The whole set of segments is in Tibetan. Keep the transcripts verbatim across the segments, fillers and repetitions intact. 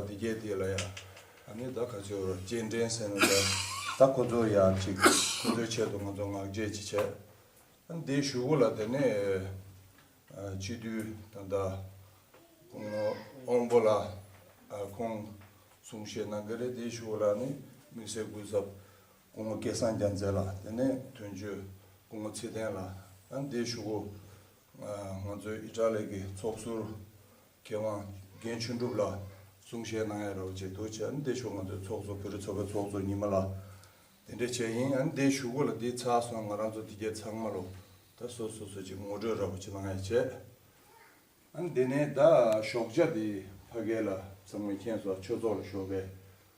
དེ་གས་དེ་ལ་ཡང་ཨ་ནི་ད་ག་ཚོད་རོ་སྐྱེལ་འདྲེན་ཟེར་ན་ད་ད་ཁོ་ཚོ་ཡང་ཅིག་ཁོ་ཚོའི་ཆེད་དུ་ང་ཚོ་ངག་བཅད་ཅིག་བྱས། ཨ་ནི་དེའི་གཞུག་གུ་ལ་དེ་ནས་ཨ་སྤྱི་འཐུས་ད་ལྟ་སྐུ་ངོ་དབང་པོ་ལགས་ཨ་ཁོང་གསུང་བཤད་གནང་གི་རེད། དེའི་གཞུག་གུ་ལ་ནི་དམིགས་བསལ་སྐུ་ཚབ་སྐུ་ངོ་སྐལ་བཟང་རྒྱལ་མཚན་ལགས། དེ་ནས་དོན་གཅོད་སྐུ་ངོ་ཚེ་བརྟན་ལགས། ཨ་ནི་དེའི་གཞུག་གུ་ང་ཚོའི་ཨི་ཊ་ལི་གི་ཚོགས་ཟུར་མཁས་དབང་རྒན་ཆོས་གྲུབ་ལགས་གསུང་བཤད་གནང་ཡ་རོགས་བྱེད་འདུག་བྱས། ཨ་ནི་དེ་ཤོག་ང་ཚོའི་ཚོགས་གཙོ་བོད་རིགས་ཚོགས་པའི་ཚོགས་གཙོ་ཉི་མ་ལགས་དེ་འདྲ་བྱས་ཡིན། ཨ་ནི་དེ་གཞུག་གུ་ལ་དེ་ཚར་སོང་། ང་རང་ཚོ་དེ་གས་ཚང་མ་ལོ་ད་སོ་སོ་སོ་ཅིག་ངོ་སྤྲོད་རོགས་བྱེད་གནང་ཡ་བྱས། ཨ་ནི་དེ་ནས་ད་ཞོགས་ཇ་དེ་ཕ་གི་ལ་ཚང་མས་མཁྱེན་སོང་། ཆོས་ཚོགས་ལ་ཞོགས་པའི་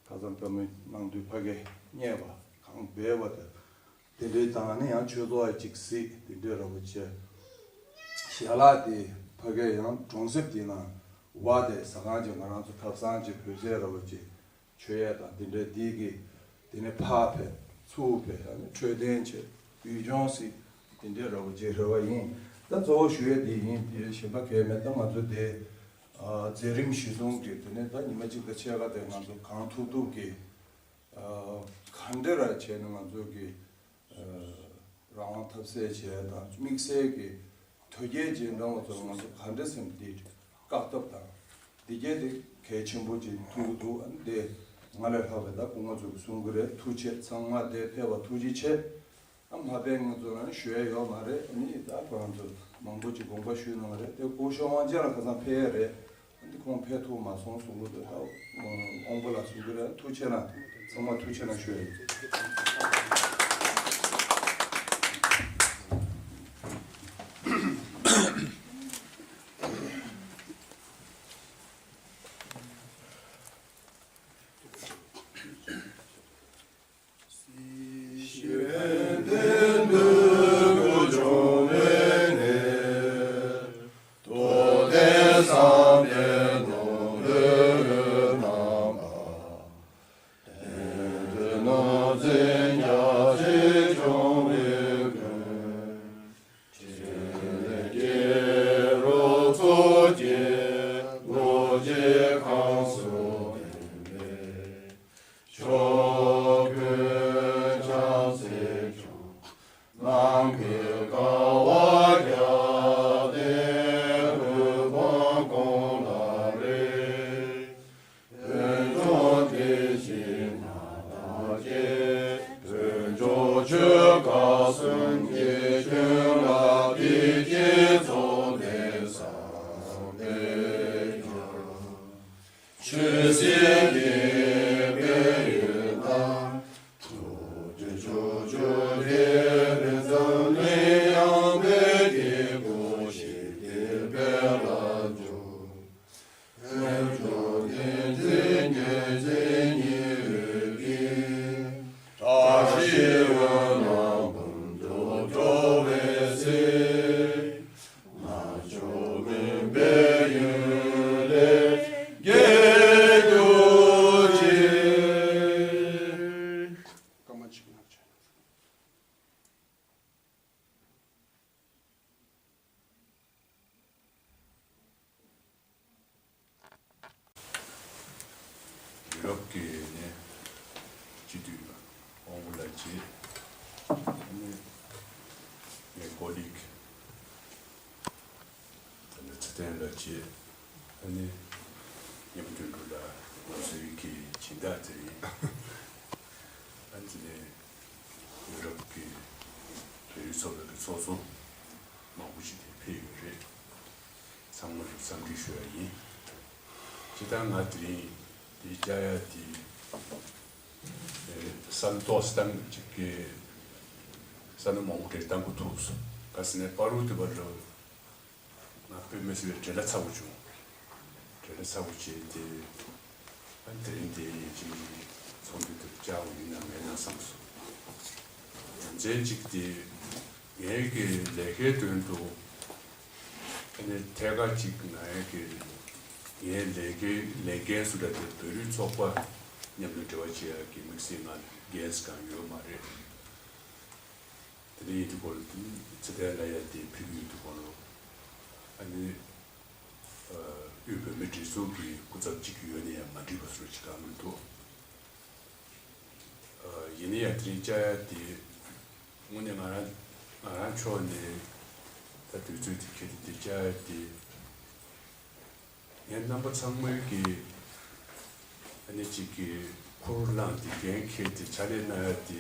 ཁ་སང་བཀའ་མོལ་གནང་དུས་ཕ་གིར་བསྙད་པ་གང་སྦས་པ་དང་། དེ་འདྲའི་དང་ནི་ཡང་ཆོས་ཚོགས་ཡ་གཅིག་གཟིགས་དེ་འདྲའི་རོགས་པ་བྱས། ཞལ་ལག་དེ་ཕ་གིར་ཡང་གྲོང་གསེབ་དེའི་ནང་བ་དེ་ཟ་ཁང་གཅིག་ང་རང་ཚོ་ཐབ་ཚང་གཅིག་བོད་ཟས་རོགས་པ་བྱས་མཆོད་ཡས་དང་དེ་འདྲའི་དེའི་གི་དེ་ནས་ཕར་ཕེབས་ཚུར་ཕེབས་ཡང་ནི་འཕྲོད་བསྟེན་བྱས་ཡུལ་ལྗོངས་གཟིགས་དེ་འདྲའི་རོགས་པ་བྱས་རེ་བ་ཡིན། ད་གཙོ་བོ་ཞུ་ཡས་དེ་ཡིན། དེ་གཞན་པ་གལ་མེད། ད་ང་ཚོ་དེ་ཨ་མཛད་རིམ་གཞི་བཟུང་གི་དེ་ནས་ད་ཉི་མ་གཅིག་དང་ཕྱེད་ཀ་དེ་ང་ཚོ་གང་ཐུབ་ཐུབ་ཀྱིས་ཨ་ག་འདྲ་ར་བྱས་ནས་ང་ཚོ་གི་ཨ་རང་དབང་འཐབ་རྩོད་བྱས་དང་དམིགས་བསལ་གྱི་དོལ་རྒྱལ་རྗེས་འབྲང་བ་ཚོར་ང་ཚོ་ག་འདྲ་སེམས་འདི་བཀག་ཐབས་དང་འདི་གས་དེ་གལ་ཆེན་པོ་ཅིག་མཐོང་གི་འདུག་ཨ་ནི་དེ་སྔར་ལས་ལྷག་པའི་ད་སྐུ་ངོ་ཚོས་གསུང་གི་རེད། ཐུགས་རྗེ་ཆེ། ཚང་མ་དེ་ཕེབས་པ་ཐུགས་རྗེ་ཆེ། ཨ་མ་དཔེ་ང་ཚོ་རང་ཞུ་ཡ་ཡོད་མ་རེད། ཨ་ནི་ད་ཁོ་རང་ཚོ་མང་པོ་ཅིག་དགོངས་པ་ཞུས་གནང་བ་རེད། དེ་སྐུ་ཞབས་དབང་ཆེན་ལགས་ཁ་སང་ཕེབས་ཡ་རེད། ཨ་ནི་ཁོང་ཕེབས་ཐུབ་མ་སོང་གསུང་གི་འདུག་ད་དབང་པོ་ལགས་གསུང་གི་རེད། ཐུགས་རྗེ་ཆེ་གནང་། ཚང་མ་ཐུགས་རྗེ་ཆེ་གནང་ཞུ་ཡ་ཡིན། ཡུ་རོབ་ཀྱི་ནས་སྤྱི་འཐུས་དབང་པོ་ལགས་བཅས། ཨ་ནི་ངའི་ཀོ་ལིག་ད་ནི་ཚེ་བརྟན་ལགས་བཅས། ཨ་ནི་མཉམ་དུ་འགྲོ་ལ་ང་ཚོའི་གི་སྦྱིན་བདག་དེ་ཡིན། ཨ་ནི་དེ་ནས་ཡུ་རོབ་ཀྱི་བོད་རིགས་ཚོགས་པའི་གི་ཚོགས་གཙོ་མང་པོ་ཞིག་དེ་ཕེབས་ཡོད་རེད། ཚང་མ་ལ་འཚམས་འདྲི་ཞུ་ཡ་ཡིན། སྤྱིར་བཏང་ང་དེ་རིང་འདི་བཅར་ཡ་དེ་ཨེ་བསམ་ཏོག་སི་ཏང་ཅིག་གི་བསམ་བློ་མང་པོ་དེ་བཏང་དགོས་ཐུག་སོང་། ག་ཟེར་ན་བར་དུ་བར་དུ་ང་དཔེ་མི་སྲིད་པའི་བྲེལ་བ་ཚ་པོ་བྱུང་། བྲེལ་བ་ཚ་པོ་བྱས་ཏེ། ཨ་དེ་རིང་དེ་ཡིན་གཅིག་ཚོགས་འདུ་དེར་བཅར་བ་ཡིན་ན་མེད་ན་བསམ་སོང་། རྒྱུ་མཚན་གཅིག་དེ་ངའི་གི་ལས་ཀའི་དོན་དུ་ཨ་ནི་ཐད་ཀར་གཅིག་ངའི་གི་ངའི་ལས་ཀའི་ལས་འགན་སུ་འདྲ་དེ་བོད་རིགས་ཚོགས་པ་མཉམ་དུ་འབྲེལ་བ་བྱེད་ཡག་གི་དམིགས་བསལ་ང་འགན་སུ་གང་ཡོད་མ་རེད། དེ་འདྲ་ཡིན་དུས་སྐོར་ལ་དེ་ཚེ་བརྟན་ལ་ཡ་དེ་ཕུལ་གི་ཡོད་དུས་སྐོར་ལ་ཨ་ནི། ཨ། དབུས་བོད་མིའི་སྒྲིག་འཛུགས་ཀྱི་སྐུ་ཚབ་གཅིག་ཡོད་ན་ཡང་མ་འགྲིག་པ་བཟོ་འདྲ་ཅིག་གང་མི་འདུག་ཨ། ཡིན་ན་ཡང་དེ་རིང་བཅར་ཡ་དེ་དངོས་གནས་ང་རང་ང་རང་ཕྱོགས་ནས་ད་དུས་ཚོད་དེ་ཁྱེར་ཏེ་འདིར་བཅར་ཡ་དེ། ངས་རྣམ་པ་ཚང་མའི་གི་ཨ་ནི་གཅིག་གི་ཁུར་བླངས་ཏེ་འགན་འཁྱེར་ཏེ་ཕྱག་ལས་གནང་ཡ་དེ་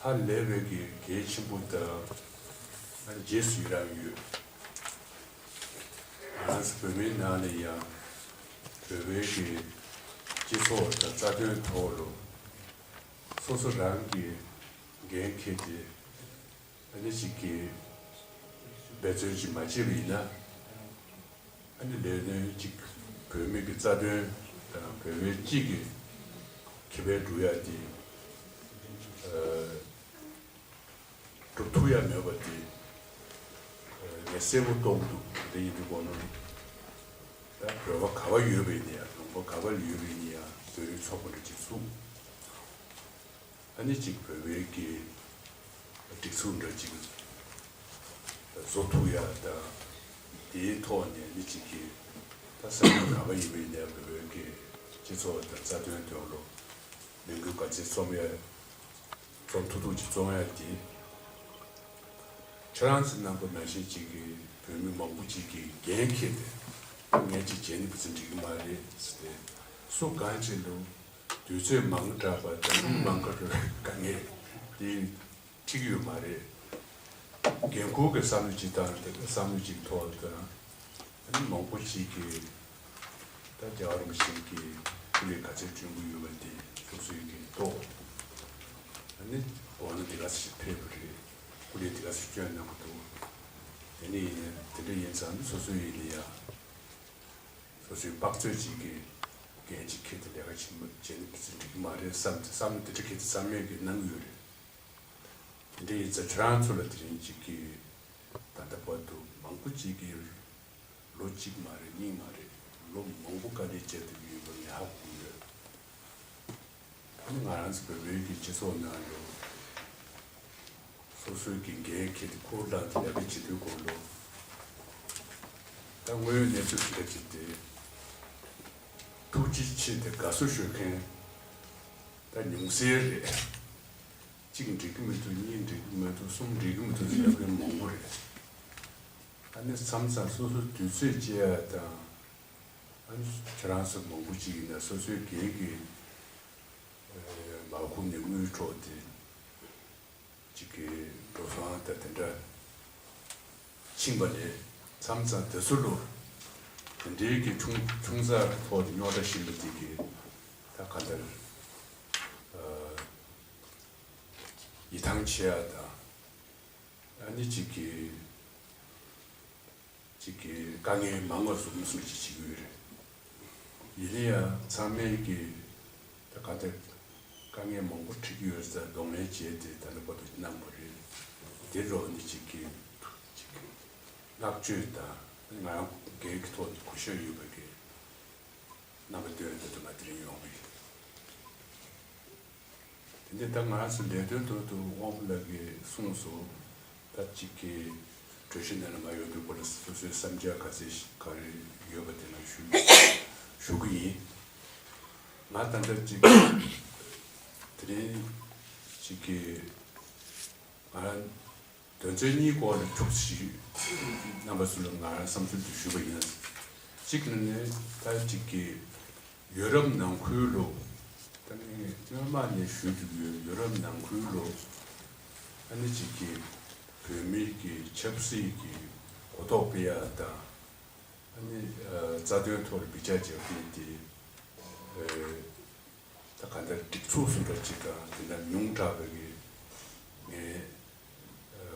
ཧ་ལས་པའི་གི་གལ་ཆེན་པོ་དང་ཨ་ནི་རྗེས་སུ་ཡི་རང་ཡོད། ང་རང་ཚོ་བོད་མིའི་ནང་ལ་ཡང་བོད་པའི་གི་སྤྱི་ཚོགས་དང་རྩ་དོན་ཐོག་ལ་སོ་སོ་རང་གི་འགན་འཁྱེར་ཏེ། ཨ་ནི་གཅིག་གིས་འབད་བརྩོན་ཅིག་མ་བྱས་པ་ཡིན་ན། ཨ་ནི་ལས་དོན་གཅིག་བོད་མི་གི་རྩ་དོན་དང་བོད་པའི་གཅིག་གི་ཁེ་ཕན་སྒྲུབ་ཡ་དེ་ཨ་སྒྲུབ་ཐུབ་ཡ་མེད་པ་དེ་ཨ་ངས་གསལ་པོ་རྟོགས་འདུག་དེ་ཡིན་དུས་གོ་ནོ་ད་བོད་པ་ག་པར་ཡོད་པ་ཡིན་ན་ཡང་ལུང་པ་ག་པར་ཡོད་པ་ཡིན་ན་ཡང་བོད་རིགས་ཚོགས་པ་འདྲ་གཅིག་བཙུགས། ཨ་ནི་གཅིག་བོད་པའི་གི་སྒྲིག་འཛུགས་འདྲ་གཅིག་བཟོ་ཐུབ་ཡ་དང་། དེའི་ཐོག་ནས་ཨ་ནི་གཅིག་གི་ད་ས་གནས་ག་པར་ཡིན་པའི་ནས་བོད་པའི་གི་སྤྱི་ཚོགས་དང་རྩ་དོན་དོན་ལོ་ལས་འགུལ་ག་ཚད་རྩོམ་ཡ་རྩོམ་ཐུབ་ཐུབ་ཅིག་རྩོམ་ཡ་དེ། ཁྱེད་རང་ཚོ་རྣམ་པ་ནང་བཞིན་གཅིག་གི་བོད་མི་མང་པོ་གཅིག་གིས་འགན་འཁྱེར་ཏེ་ངས་གཅིག་བྱས་ནས་བུ་ཚོ་འགྲིག་གི་མ་རེད་ཟེར་ཏེ་སུ་གང་ཅི་ལོ། དུས་ཚོད་མང་དྲགས་པ་དང་མི་མང་ཁ་འགྲོ་བའི་དཀའ་ངལ་དེ་འགྲིག་གི་ཡོད་མ་རེད། འགན་འཁུར་གྱི་བསམ་བློ་ཅིག་བཏང་སྟེ་བསམ་བློ་ཅིག་ཐོག་དང་ཨ་ནི་མང་པོ་ཅིག་གིས་ད་རྒྱལ་བ་རིན་པོ་ཆེ་གི་སྐུ་ལས་ག་ཚད་བསྐྱོན་གྱི་ཡོད་པ་དེ་སོ་སོའི་གི་རྟོགས། ཨ་ནི་འོ་ན་དེ་ག་ཚོད་ཅིག་ཕེབས་པ་རེད། སྐུ་ལས་དེ་ག་ཚོད་བསྐྱོན་གནང་གི་འདུག་དེ་ནི་ཡིན་ན་དེ་འདྲ་ཡིན་ཙང་ནི་སོ་སོའི་ཡིན་ན་ཡང་སོ་སོའི་དཔག་ཚོད་ཅིག་གི་འགན་ཅིག་འཁྱེར་ཏེ་ལས་ཀ་ཅིག་མ་བྱས་ན་ཕལ་ཆེར་འགྲིག་གི་མ་རེད་བསམ་སྟེ་བསམ་བློ་དེ་འདྲ་འཁྱེར་ཏེ་བསམ་ཡས་ཀྱི་གནང་གི་ཡོད་རེད། དེ་འདྲ་ཡིན་ཙང་ཁྱེད་རང་ཚོ་ལ་དེ་རིང་ཅིག་གི་ད་ལྟ་བར་དུ་མང་པོ་ཅིག་གིས་ལོ་གཅིག་མ་རེད་གཉིས་མ་རེད་ལོ་མང་པོ་དཀའ་ལས་བྱས་ཐུབ་ཡོད་པ་ངས་ཧ་གོ་ཡོད། ད་ནི་ང་རང་ཚོ་བོད་པའི་གི་སྤྱི་ཚོགས་ནང་ལ་སོ་སོའི་གི་འགན་འཁྱེར་ཏེ་ཁུར་བླངས་ཏེ་ལས་ཀ་བྱེད་དུས་སྐོར་ལ་ད་དངོས་ཡོད་གནས་ཚུལ་དེ་འདྲ་ཅིག་དེ་ཐུགས་རྗེ་ཆེ་དེ་དགའ་བསུ་ཞུ་མཁན་ད་ཉུང་ཤས་རེད། གཅིག་འགྲིག་གི་མི་འདུག་གཉིས་འགྲིག་གི་མི་འདུག་གསུམ་འགྲིག་གི་མི་འདུག་ཟེར་མཁན་མང་པོ་རེད། ཨ་ནི་མཚམས་མཚམས་སོ་སོ་དུས་ཚོད་བཅད་ཡ་དང་། ཨ་ནི་ཁྱེད་རང་ཚོ་མང་པོ་ཅིག་ཡིན་ན་སོ་སོའི་སྒེར་གྱི་མ་ཁུམ་ནས་དངུལ་འཕྲོག་སྟེ་ཅིག་གི་འགྲོ་སོང་དང་དེ་འདྲ་ཕྱིན་པ་ལས་མཚམས་མཚམས་དེ་ཚོ་ལོ་དེ་འདྲའི་གི་ཆུང་ཆུང་ཙག་གི་ཐོག་ཏུ་རྙོག་དྲ་ཞིག་ལ་དེ་གི་ད་ག་འདྲ་ཡིད་ཐང་ཆད་ཡ་དང་། ཨ་ནི་གཅིག་གི་གཅིག་གི་དཀའ་ངལ་མང་བ་བཟུང་བཟུང་ཅིག་བྱེད་ཀྱི་ཡོད་རེད། ཡིན་ན་ཡང་ཚང་མས་ཀྱི་ད་ག་དེ་དཀའ་ངལ་མང་པོ་འཕྲད་ཀྱི་ཡོད་ཟེར་གདོང་ལེན་བྱས་ཏེ་ད་ལྟ་བར་དུ་གནང་བ་རེད། དེ་རོགས་ནི་གཅིག་གི་གཅིག་གི་བསྔགས་བརྗོད་དང་ང་རང་སྒེར་གྱི་ཐོག་ནས་གུས་ཞབས་ཡོད་པ་གི་རྣམ་པ་སྟོན་ཏེ་དུ་མ་དེ་རིང་ཡོང་བ་ཡིན། དེ་ནས་ད་ང་རང་ཚོ་ལས་དོན་ཐོག་ཏུ་དབང་པོ་ལགས་ཀྱིས་གསུངས་སོ། ད་གཅིག་གི་གྲོས་གཞི་ནང་ལ་མ་ཡོང་དུས་སྐོར་ལ་སོ་སོའི་བསམ་འཆར་ག་ཚད་ག་རེ་ཡོད་པ་དེ་ང་ཞུ་ཞུ་གི་ཡིན། ང་ད་ལྟ་གཅིག་དེ་རིང་གཅིག་གི་ང་རང་དོན་ཚན་གཉིས་སྐོར་ལ་ཐུགས་ཞིབ་རྣམ་པ་ཚོ་ལ་ང་རང་བསམ་ཚུལ་དེ་ཞུས་པ་ཡིན། གཅིག་ནི་ནི་ད་གཅིག་གི་ཡུ་རོབ་ནང་ཁུལ་ལོ། ད་ནི་སྔོན་མ་ནས་ཞུ་རྒྱུ་ཡོད། ཡུ་རོབ་ནང་ཁུལ་ལོ། ཨ་ནི་གཅིག་གི་བོད་མིའི་གི་ཆབ་སྲིད་ཀྱི་གོ་རྟོགས་སྤེལ་ཡ་དང་། ཨ་ནི་རྩ་དོན་ཐོག་ལ་བེད་སྤྱོད་བྱ་རྒྱུ་དེ། ད་ག་འདྲ་སྒྲིག་འཛུགས་སུ་འདྲ་ཅིག་དང་དེ་འདྲ་ཉུང་དྲགས་པའི་གི་ངས་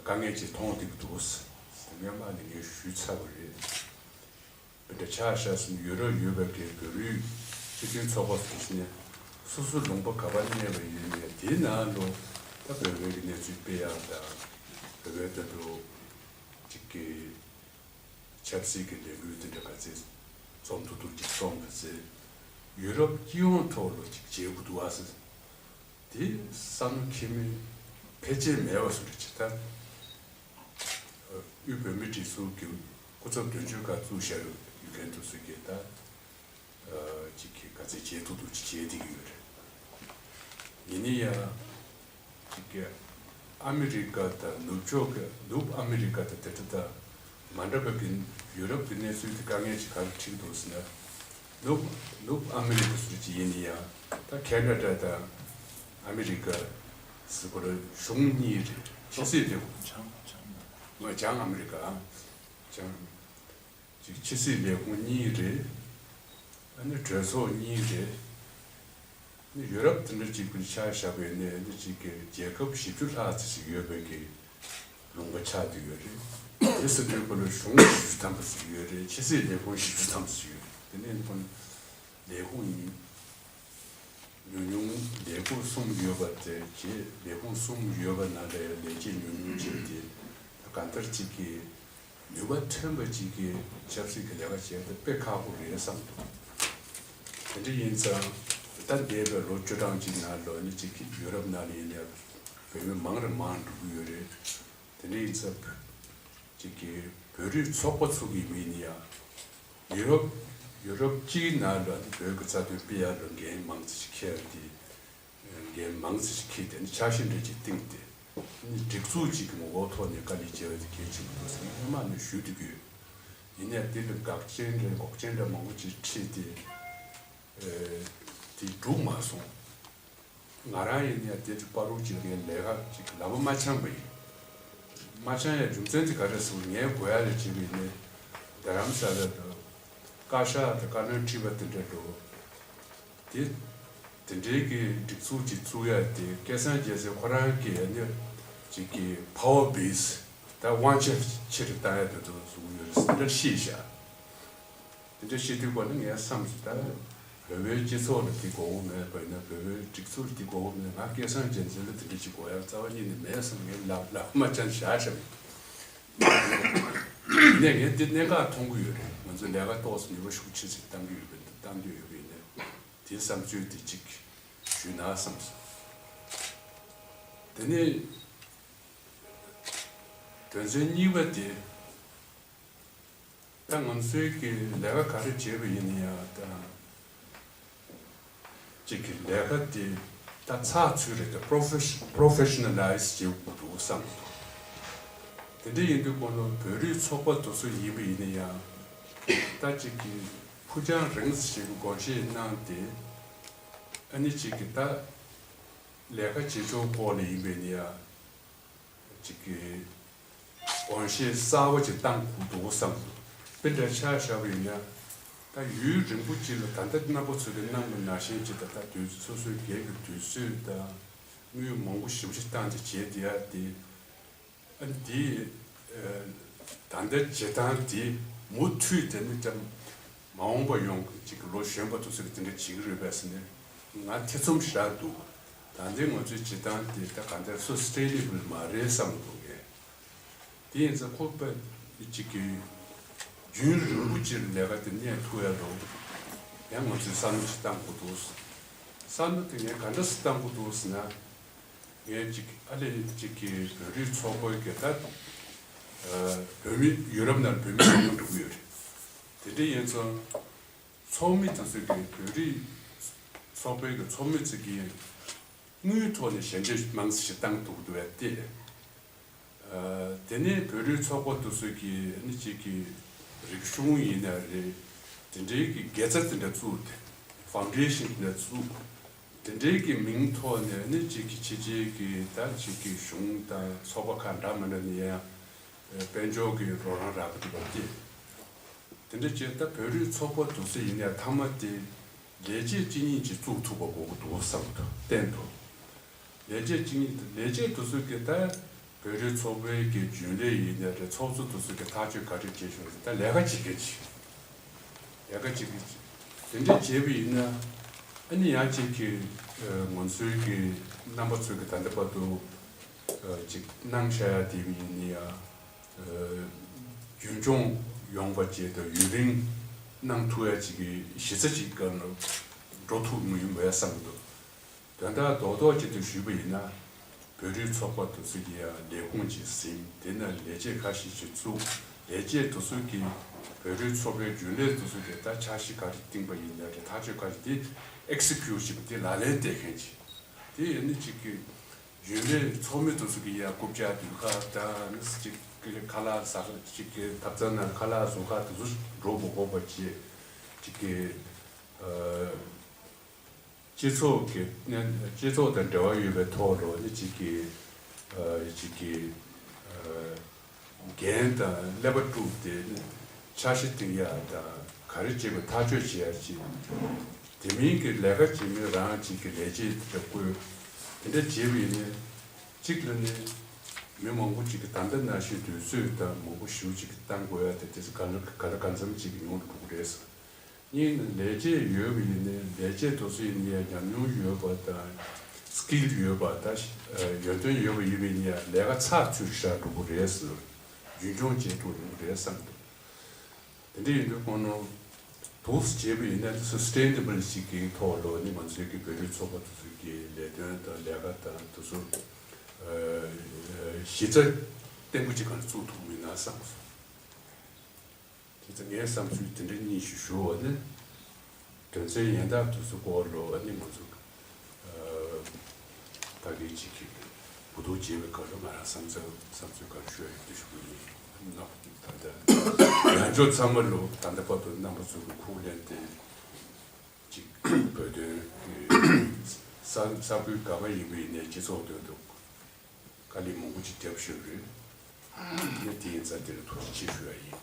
དཀའ་ངལ་ཅིག་མཐོང་བསྡད་ཀྱི་འདུག་སྔོན་མ་ནས་ངས་ཞུས་ཚར་བ་རེད། དཔེ་འདྲ་ཆ་བཞག་ཟིན་ཡུ་རོབ་ཡོད་པའི་གི་བོད་རིགས་སྤྱི་མཐུན་ཚོགས་པ་སོགས་ནས་སོ་སོ་ལུང་པ་ག་པར་གནས་པ་ཡིན་ནའི་དེའི་ནང་ལོ་ད་བོད་པའི་གི་གནས་ཚུལ་སྤེལ་ཡག་དང་བོད་པའི་ད་དུ་ཅིག་གི་ཆབ་སྲིད་ཀྱི་ལས་འགུལ་དེ་འདྲ་ག་ཚད་རྩོམ་ཐུབ་ཐུབ་ཅིག་རྩོམ་ག་ཚད་ཡུ་རོབ་སྤྱི་ཡོངས་ཐོག་ལ་ཅིག་བྱེད་དགོས་འདུག་ཨ་ཟེར། དེ་བསམ་བློ་འཁྱེར་མི་ཕལ་ཆེར་མེད་པ་བཟོ་འདྲ་ཅིག་ད་དབུས་བོད་མིའི་སྒྲིག་འཛུགས་ཀྱི་སྐུ་ཚབ་དོན་གཅོད་ཁག་བཙུགས་བཞག་ཡོད། ཡུལ་མཁན་དེ་ཚོ་གིས་ད་ཅིག་གི་ག་ཚད་བྱེད་ཐུབ་ཐུབ་ཅིག་བྱེད་བསྡད་ཀྱི་ཡོད་རེད། ཡིན་ན་ཡང་ཅིག་གི་ཨ་མི་རི་ཀ་དང་ནུབ་ཕྱོགས་ཀྱི་ནུབ་ཨ་མི་རི་ཀ་དང་དེ་འདྲ་དང་མ་འདྲ་བའི་གི་ཡུ་རོབ་ཀྱི་གནས་ཚུལ་དེ་དཀའ་ངལ་ཅིག་ག་རེ་འཕྲད་ཀྱི་འདུག་ཟེར་ན། ནུབ་ནུབ་ཨ་མི་རི་ཀ་སུ་ཅིག་ཡིན་ན་ཡང་ད་ཁེ་ན་ཌ་དང་ཨ་མི་རི་ཀ་ཟེར་གོ་ལ་གཞུང་གཉིས་རེད། ཕྱི་སྲིད་ལས་ཁུངས་བྱང་ཨ་མི་རི་ཀ་བྱང་ཅིག་ཕྱི་སྲིད་ལས་ཁུངས་གཉིས་རེད། ཨ་ནི་གྲོས་ཚོགས་གཉིས་རེད། ཨ་ནི་ཡུ་རོབ་དེ་འདྲ་ཅིག་པུ་ཆ་བཞག་པ་ཡིན་ན་ཨ་ནི་ཅིག་གི་རྒྱལ་ཁབ་བཞི་བཅུ་ལྷག་ཙམ་ཞིག་ཡོད་པའི་གི་ལུང་པ་ཆགས་བསྡད་ཡོད་རེད། དེ་ཟེར་དུས་ཁོ་ལ་གཞུང་བཞི་བཅུ་ཐམ་པ་ཙམ་ཡོད་རེད། ཕྱི་སྲིད་ལས་ཁུངས་བཞི་བཅུ་ཐམ་པ་ཙམ་ཡོད་རེད། དེ་ནས་ཁོ་ལས་ཁུངས་གཉིས། ཉུང་ཉུང་ལས་ཁུངས་གསུམ་ཡོད་པ་དེ་རྗེས་ལས་ཁུངས་གསུམ་ཡོད་པ་ནང་ལ་ལས་བྱེད་ཉུང་ཉུང་བྱས་ཏེ་གང་ལྟར་ཅིག་གི་ནུས་པ་ཐོན་པ་ཅིག་གི་ཆབ་སྲིད་ཀྱི་ལས་ཀ་བྱེད་ཡ་དེ་དཔེ་ཁག་པོ་རེད་བསམ་འདུག་དེ་འདྲ་ཡིན་ཙང་ད་འདས་པའི་ལོ་བཅུ་གྲངས་ཅིག་ནང་ལོགས་ནས་ཅིག་གི་ཡུ་རོབ་ནང་ལ་ཡིན་ནའི་བོད་མི་མང་རུ་མང་འགྲོ་གི་ཡོད་རེད། དེ་འདྲ་ཡིན་ཙང་ཅིག་གི་བོད་རིགས་ཚོགས་པ་ཚོ་གི་མིང་ནི་ཡང་ཡུ་རོབ་ཡུ་རོབ་སྤྱིའི་ནང་ལ་བོད་ཀྱི་རྩ་དོན་སྤེལ་ཡག་ལ་འགན་མང་ཙམ་ཞིག་འཁྱེར་ཏེ། འགན་མང་ཙམ་ཞིག་འཁྱེར་ཏེ་ནི་འཆར་གཞི་འདྲ་ཅིག་བཏིང་སྟེ། ནི་སྒྲིག་འཛུགས་ཅིག་གི་ངོ་བོ་ཐོག་ནས་དཀའ་ལས་བྱས་པ་དེ་གལ་ཆེན་པོ་འདུག་ཟེར་ནས་སྔོན་མ་ནས་ཞུ་བསྡད་ཀྱི་ཡོད། ཡིན་ནའི་དེ་ལ་འགག་རྐྱེན་འདྲ་འགོག་རྐྱེན་འདྲ་མང་པོ་ཅིག་འཕྲད་དེ། དེ་འགྲུབ་མ་སོང་། ང་རང་ཡིན་ནའི་དེ་དུས་བར་དུ་ཅིག་ངས་ལས་ཀ་ཅིག་ལམ་མ་འཆང་བ་ཡིན། མ་འཆང་ཡ་རྒྱུ་མཚན་དེ་ག་རེ་ཟེར་ངས་གོ་ཡ་ལ་བྱས་པ་ཡིན་ནའི་རྡ་རམ་ས་ལ་དུ་བཀའ་ཤག་དང་བཀའ་བློན་ཁྲི་པ་དེ་འདྲ་འགྲོ། དེ་དེ་འདྲའི་གི་སྒྲིག་འཛུགས་ཅིག་བཙུགས་ཡ་དེ་སྐལ་བཟང་རྒྱལ་མཚན་ཁོ་རང་གི་ཡ་ནི་ཅིག་གི་power base ད་དབང་ཆ་ཆེ་རུ་བཏང་ཡ་དེ་ཚོ་བཟོ་གི་ཡོད་རེད་ཟེར་འདྲ་ཤེས་བཞག་དེ་འདྲ་བཤད་དུས་སྐོར་ནི་ངའི་བསམ་སུ་ད་བོད་པའི་སྤྱི་ཚོགས་ལ་དེ་དགོས་མཁོ་མེད་པ་ཡིན་ན་བོད་པའི་སྒྲིག་འཛུགས་ལ་དེ་དགོས་མཁོ་མེད་ང་སྐལ་བཟང་རྒྱལ་མཚན་ལ་དེ་འདྲ་ཅིག་དགོས་ཡ་རྩ་བ་ཉིད་ནས་མེད་བསམ་ངའི་ལག་ལག་མ་ཅན་བཞག་བཞག་མི་འདུག་ནས་ངས་འདི་གནད་འགག་མཐོང་གི་ཡོད་རེད། ང་ཚོ་ལས་ཀ་ཏོག་ཙམ་ནུས་པ་ཤུགས་ཆེ་ཙམ་བཏང་གི་ཡོད་པ་འདི་བཏང་འདོད་ཡོད་པ་ཡིན་ན་དེའི་བསམ་ཚུལ་དེ་ཅིག་ཞུས་ན་བསམ་སོང་། དེ་ནས་དོན་ཚན་གཉིས་པ་དེ། ད་ང་ཚོའི་གི་ལས་ཀ་ག་རེ་བྱས་པ་ཡིན་ན་ཡང་ད་ཅིག་གི་ལས་ཀ་དེ་ད་ཚགས་ཚུད་རེད་ད་profession- professionalize བྱེད་དགོས་འདུག་བསམ་འདུག་དེ་འདྲ་ཡིན་དུས་ཁོ་ནོ་བོད་རིགས་ཚོགས་པ་དེ་ཚོ་ཡིན་པ་ཡིན་ན་ཡང་ད་ཅིག་གི་ཕུགས་རྒྱང་རིང་ཞིག་གི་དགོངས་བཞེས་གནང་སྟེ་ཨ་ནི་ཅིག་གི་ད་ལས་ཀ་བྱེད་ཕྱོགས་སྐོར་ལ་ཡིན་པ་ཡིན་ན་ཡང་། ཅིག་གི་དགོངས་བཞེས་གསར་པ་ཅིག་བཏང་དགོས་འདུག་བསམ་འདུག་དཔེ་འདྲ་ཆ་བཞག་པ་ཡིན་ན་ད་ཡུན་རིང་པོ་ཅིག་ལ་ད་ལྟ་རྣམ་པ་ཚོ་གི་གནང་བ་ནང་བཞིན་ཅིག་ད་ལྟ་དུས་སོ་སོའི་སྒེར་གྱི་དུས་ཚོད་དང་དངུལ་མང་པོ་ཞེ་པོ་ཅིག་བཏང་སྟེ་བྱས་བསྡད་ཡ་དེ་ཨ་ནི་དེ་ད་ལྟ་བྱེད་སྟངས་དེ་མུ་མཐུད་དེ་ནི་ཀྱང་མ་འོངས་པ་ཡོང་གི་ཅིག་ལོ་གཞོན་པ་དེ་ཚོ་གི་དེ་འདྲ་བྱེད་ཀྱི་རེད་པས་ཟེར་ནས་ང་ཐེ་ཚོམ་ཞེ་དྲག་འདུག་ད་ལྟའི་ང་ཚོའི་བྱེད་སྟངས་དེ་ད་ག་འདྲ་sustainable་མ་རེད་བསམ་འདུག་གས། དེ་ཡིན་ཙང་ཁོ་པ་གཅིག་གི་རྒྱུན་རིང་པོ་ཅིག་ལས་ཀ་དེ་གནས་ཐུབ་ཡ་ལོ་ཡང་ང་ཚོས་བསམ་བློ་ཞིག་བཏང་དགོས་འདུག་བསམ་བློ་དེ་ངས་ག་འདྲ་སེ་བཏང་དགོས་འདུག་ཟེར་ན་ངས་གཅིག་ཨ་ལེ་གཅིག་གི་བོད་རིགས་ཚོགས་པའི་གི་ད་བོད་མི་ཡུ་རོབ་ནང་བོད་མི་མང་པོ་འགྲོ་གི་ཡོད་རེད། དེ་འདྲ་ཡིན་ཙང་། ཚོགས་མི་དེ་ཚོས་ཀྱི་བོད་རིགས་ཚོགས་པའི་གི་ཚོགས་མི་ཚོས་ཀྱི་དངུལ་ཐོག་ནས་ཞལ་འདེབས་མང་ཙམ་ཞིག་བཏང་འདུག་འདུག་བས་ཏེ། དེ་ནས་བོད་རིགས་ཚོགས་པ་དེ་ཚོས་ཀྱི་ནི་གཅིག་གི་རིག་གཞུང་ཡིན་ན་རེད། དེ་འདྲའི་གི་དགེ་རྩ་དེ་འདྲ་བཙུགས་ཏེ་foundation་དེ་འདྲ་བཙུགས། དེ་འདྲའི་གི་མིང་ཐོག་ནས་ནི་གཅིག་གི་ཕྱི་རྒྱལ་གི་ད་གཅིག་གི་གཞུང་དང་ཚོགས་པ་ཁག་འདྲ་མི་འདྲ་ནས་ཡང་དཔལ་འབྱོར་གི་རོགས་རམ་རག་གི་འདུག་བས་ཏེ། དེ་འདྲ་བྱས་ད་བོད་རིགས་ཚོགས་པ་དེ་ཚོ་ཡིན་ཡ་མཐའ་མ་དེ་ལས་བྱེད་གཅིག་གཉིས་ཅིག་བཙུགས་ཐུབ་པ་དགོས་ཀྱི་འདུག་བསམ་འདུག་བསྟན་འདུག་ལས་བྱེད་གཅིག་གཉིས་དེ་ལས་བྱེད་དེ་ཚོ་གི་ད་བོད་རིགས་ཚོགས་པའི་གི་རྒྱུན་ལས་ཡིན་ཡ་རེད། ཚོགས་གཙོ་དེ་ཚོ་གི་ཐག་གཅོད་ག་རེ་བྱེད་ཆོག་རེད། ད་ལས་ཀ་བྱེད་མཁན་ཅིག་ལས་ཀ་བྱེད་མཁན་ཅིག་དེ་འདྲ་བྱས་པ་ཡིན་ན་ཨ་ནི་ཡང་གཅིག་གི་ང་ཚོའི་གི་རྣམ་པ་ཚོའི་གི་ད་ལྟ་བར་དུ་ཅིག་གནང་བཞག་ཡ་དེ་ཡིན་ཡ། རྒྱུན་འཁྱོངས་ཡོང་བ་བྱས་ཏེ་ཡུན་རིང་གནང་ཐུབ་ཡ་ཅིག་གི་གཞི་རྩ་ཅིག་སྒང་ལ་འགྲོ་ཐུབ་མི་ཡོང་བས་བསམ་འདུག་དོན་དག་རྡོག་རྡོག་ཅིག་ཏུ་ཞུས་པ་ཡིན་ན་བོད་རིགས་ཚོགས་པ་དེ་ཚོ་གི་ཡ་ལས་ཁུངས་ཅིག་ཟིན། དེ་ནས་ལས་བྱེད་ཁ་ཤས་ཅིག་བཙུགས། ལས་བྱེད་དེ་ཚོ་གི་བོད་རིགས་ཚོགས་པའི་རྒྱུན་ལས་དེ་ཚོ་གི་ད་འཆར་གཞི་ག་རེ་བཏིང་པ་ཡིན་ན་རེད། ཐག་གཅོད་ག་རེ་དེ་ཨེག་སི་ཁིའུ་ཊི་བྱེད་པ་དེ་ལག་ལེན་བསྟར་མཁན་ཅིག་དེ་ཡིན་ན་ཅིག་གི་རྒྱུན་ལས་ཚོགས་མི་དེ་ཚོ་གི་ཡ་རྐུབ་བཀྱག་ཟློས་གར་དང་ཅིག་གི་ཁ་ལག་ཟ་ཁ་ཅིག་གི་ཐབ་ཚང་ནང་ཁ་ལག་བཟོ་གར་དེ་ཚོ་འགྲོ་མི་དགོས་པ་བྱས་ཅིག་གི་ཨ། སྤྱི་ཚོགས་ཀྱི་སྤྱི་ཚོགས་དང་འབྲེལ་བ་ཡོད་པའི་ཐོག་ལ་ནི་གཅིག་གི་ཨ་གཅིག་གི་ཨ་འགན་དང་ཀླད་པ་དཀྲུགས་ཏེ་ནི་འཆར་གཞི་བཏིང་ཡ་དང་ག་རེ་བྱེད་དགོས་ཐག་གཅོད་བྱེད་ཡ་ཅིག་དེ་མིན་གྱི་ལས་ཀ་བྱེད་མི་རང་གཅིག་གི་ལས་བྱེད་དེ་བསྐོས་དེ་འདྲ་བྱེད་པ་ཡིན་ན་གཅིག་ལ་ནི་མི་མང་པོ་ཅིག་གི་ད་ལྟ་ནང་བཞིན་དུས་ཚོད་དང་མང་པོ་ཞེ་པོ་ཅིག་བཏང་དགོས་ཡ་དེ་དེ་ཚོ་ག་ལ་ག་ལ་གང་འཚམ་ཅིག་ཉུང་དུ་འགྲོ་གི་རེད་ཟེར། གཉིས་ནི་ལས་བྱེད་ཡོད་པ་ཡིན་ནའི་ལས་བྱེད་དེ་ཚོ་ཡིན་ནའི་ཉམས་མྱོང་ཡོད་པ་དང་སི་ཀིལ་ཡོད་པ་དང་ཡོན་ཏན་ཡོད་པ་ཡིན་པ་ཡིན་ནའི་ལས་ཀ་ཚགས་ཚུད་ཤག་འགྲོ་གི་རེད་ཟེར། རྒྱུན་འཁྱོངས་བྱེད་ཐུབ་ཡོང་གི་རེད་བསམ་འདུག་དེ་འདྲ་ཡིན་དུས་ཁོང་ནོ་དུས་བྱས་པ་ཡིན་ན་སི་སི་ཊེ་ནེ་བལ་ཞིག་གི་ཐོག་ལ་ནི་ང་ཚོའི་གི་བོད་རིགས་ཚོགས་པ་དེ་ཚོའི་གི་ལས་དོན་དང་ལས་ཀ་དང་དེ་ཚོ་གཞི་རྩ་བརྟན་པོ་ཅིག་ག་རེ་བཙུགས་ཐུབ་མིན་ན་བསམ་སོང་། དེ་ཚོ་ངའི་བསམ་ཚུལ་དེ་འདྲ་གཉིས་ཤིག་ཞུ་བ་ནི། དོན་ཚན་ཡན་ལག་དེ་ཚོ་སྐོར་ལ་ཨ་ནི་ང་ཚོ་ད་གིན་གཅིག་གིས་གོ་བསྡུར་བྱས་པའི་སྐབས་ལ་ང་རང་བསམ་ཚུལ་བསམ་ཚུལ་ག་རེ་ཞུ་ཡ་ཡོད་དེ་ཞུ་གི་ཡིན། ན་ད་ལྟ་ཡང་ཆོག་ཚང་མ་ལོ་ད་ལྟ་བར་དུ་རྣམ་པ་ཚོ་གི་ཁུངས་ལེན་ཏེ་གཅིག་བོད་དོན་གྱི་ས་ས་ཁུལ་ག་པ་ཡིན་པའི་ནས་སྤྱི་ཚོགས་དོན་དུ་དཀའ་ལས་མང་པོ་ཅིག་བརྒྱབ་ཤོར་རེད། ངས་དེ་ཡིན་ཙང་དེ་ལ་ཐུགས་རྗེ་ཆེ་ཞུ་ཡ་ཡིན།